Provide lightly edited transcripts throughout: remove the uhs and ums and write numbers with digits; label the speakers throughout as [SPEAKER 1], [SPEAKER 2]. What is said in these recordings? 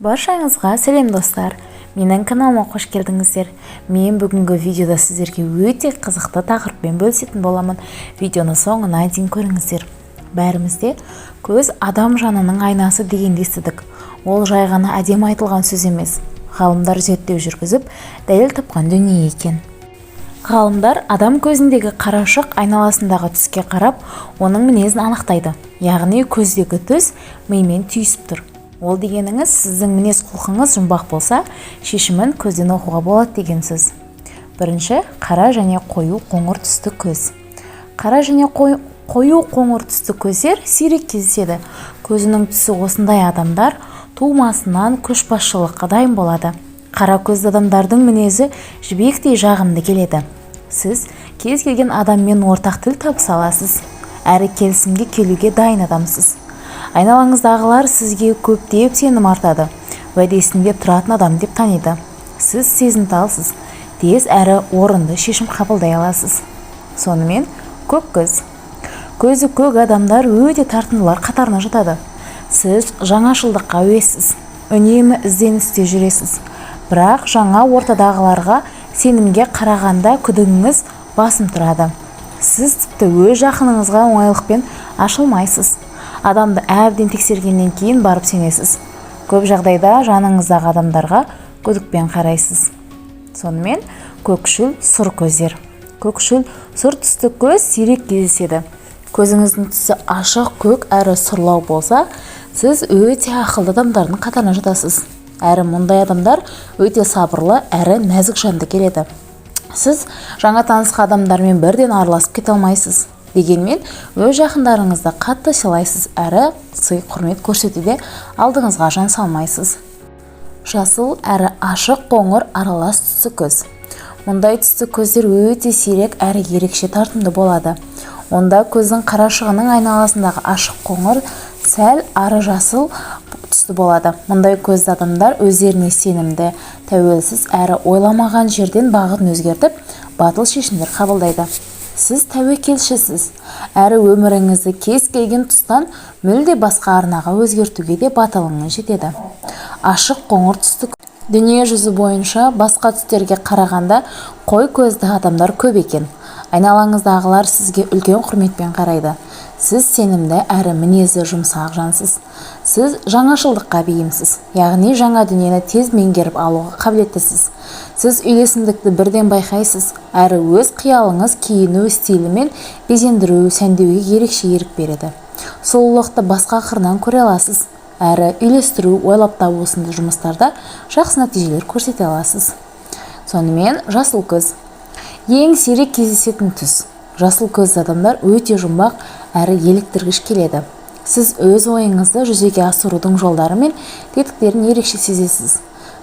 [SPEAKER 1] Баршаңызға сәлем, достар! Менің каналыма қош келдіңіздер! Мен бүгінгі видеода сіздерге өте қызықты тақырыппен бөлісетін боламын. Видеоны соңына дейін көріңіздер. Бәріміз де «көз адам жанының айнасы» дегенді естідік. Ол жай ғана әдемі айтылған сөз емес, ғалымдар зерттеу жүргізіп, дәлел тапқан дүние екен. Ғалымдар адам көзіндегі қарашық айналасындағы түске қарап, оның мінезін анықтайды. Яғни көздегі түс мимен түйісіп тұр. Ол дегеніңіз, сіздің мінез құлқыңыз жұмбақ болса, шешімін көзден оқуға болады деген сөз. Бірінші, қара және қою қоңыр түсті көз. Қара және қою қоңыр түсті көздер сирек кездеседі. Көзінің түсі осындай адамдар тумасынан көшбасшылыққа дайын болады. Қара көзді адамдардың мінезі жібектей жағымды келеді. Сіз кез келген адаммен ортақ тіл табыса аласыз әрі келісімге келуге дайын адамсыз. Айналаңыздағылар сізге көптеп сенім артады, уәдесінде тұратын адам деп таниды. Сіз сезімталсыз, тез әрі орынды шешім қабылдай аласыз. Сонымен, көк көз. Көзі көк адамдар өте тартымдылар қатарына жатады. Сіз жаңашылдыққа әуессіз, үнемі ізденісте жүресіз. Бірақ жаңа ортадағыларға сенімге қарағанда күдігіңіз басым тұрады. Сіз тіпті өз жақыныңызға оңайлықпен ашылмайсыз. Адамды әбден тексергеннен кейін барып сенесіз. Көп жағдайда жаныңыздағы адамдарға күдікпен қарайсыз. Сонымен, көкшіл сұр көздер. Көкшіл сұр түсті көз сирек кездеседі. Көзіңіздің түсі ашық көк әрі сұрлау болса, сіз өте ақылды адамдардың қатарына жатасыз. Әрі мұндай адамдар өте сабырлы әрі нәзік жанды келеді. Сіз жаңа танысқан адамдармен бірден араласып кете алмайсыз. Дегенмен өз жақындарыңызды қатты сыйлайсыз әрі сый құрмет көрсетуде алдыңызға жан салмайсыз. Жасыл әрі ашық қоңыр аралас түсті көз. Мұндай түсті көздер өте сирек әрі ерекше тартымды болады. Онда көздің қарашығының айналасындағы ашық қоңыр, сәл ары жасыл түсті болады. Мұндай көзді адамдар өздеріне сенімді, тәуелсіз әрі ойламаған жерден бағытын өзгертіп, батыл шешімдер қабылдайды. Сіз тәуекелшісіз әрі өміріңізді кез келген тұстан мүлде басқа арнаға өзгертуге де батылыңыз жетеді. Ашық қоңыр түсті. Дүние жүзі бойынша басқа түстерге қарағанда қой көзді адамдар көп екен. Айналаңыздағылар сізге үлкен құрметпен қарайды. Сіз сенімді әрі мінезі жұмсақ жансыз. Сіз жаңашылдыққа бейімсіз, яғни жаңа дүниені тез меңгеріп алуға қабілеттісіз. Сіз үйлесімдікті бірден байқайсыз әрі өз қиялыңыз киіну стилі мен безендіру, сәндеуге ерекше ерік береді. Сұлулықты басқа қырынан көре аласыз әрі үйлестіру, ойлап табу сынды жұмыстарда жақсы нәтижелер көрсете аласыз. Сонымен, жасыл көз ең сирек кездесетін түс. Жасыл көзді адамдар өте жұмбақ әрі еліктіргіш келеді. Сіз өз ойыңызды жүзеге асырудың жолдары мен тетіктерін ерекше сезесіз.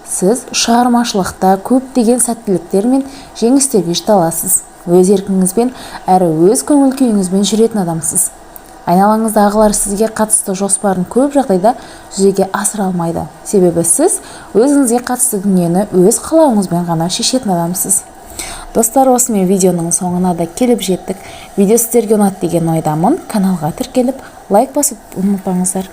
[SPEAKER 1] Сіз шығармашылықта көптеген сәттіліктер мен жеңістерге жете аласыз. Өз еркіңізбен әрі өз көңіл күйіңізбен жүретін адамсыз. Айналаңыздағылар сізге қатысты жоспарын көп жағдайда жүзеге асыра алмайды, себебі сіз өзіңізге қатысты дүниені өз қалауыңызбен ғана шешетін адамсыз. Достар, осымен видеоның соңына да келіп жеттік. Видео сіздерге ұнады деген ойдамын. Каналға тіркеліп, лайк басып ұмытпаңыздар.